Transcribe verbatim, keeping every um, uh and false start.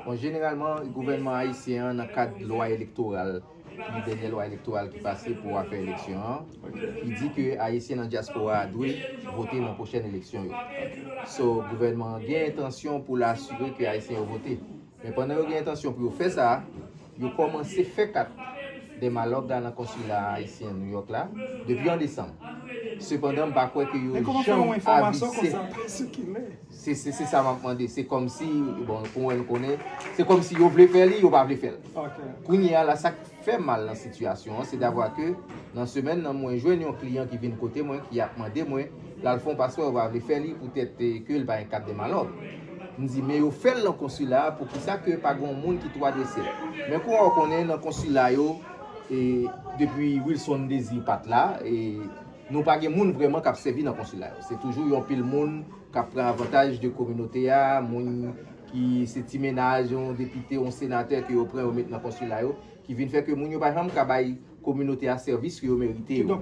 Bon, jeneralman, gouvènman ayisyen an, nan kad lwa elektoral, ki dènye lwa elektoral ki pase pou afè eleksyon an, ki di ke Ayisyen nan dyaspora a dwe vote nan pwochèn eleksyon yo. So, gouvènman an gen entansyon pou l asire ke Ayisyen yo vote. Men pandan yo gen entansyon pou yo fè sa, yo kòmanse fè kat de malòg la nan konsila ayisyen New York la depi an desanm. Sepandan, m pa kwè ke yo janm avise. Se, se, se sa m ap mande. Se kòmsi, bon, pou mwen, nou konnen, se kòmsi yo vle fè li, yo pa vle fè l. Kounye a la, sa k fè mal nan sitiyasyon an, se davwa ke nan semèn nan, mwen jwenn yon kliyan ki vin kote mwen, ki ap mande mwen, l al fè yon paspò, yo pa vle fè li poutèt, eh, ke l pa gen kat de malòg. M di, men yo fè l nan konsila a, poukisa ke pa gen yon moun ki tou adrese l? Men kou w konnen nan konsila yo, e depi Wilson Désir pa t la, e nou pa gen moun vrèman k ap sèvi nan konsila yo. Se toujou yon pil moun k ap pran avantaj de kominote a, moun ki se ti mennaj, yon depite, yon senatè ke yo pran, yo met nan konsila yo, ki vin fè ke moun yo pa janm ka bay kominote a sèvis ke yo merite yo.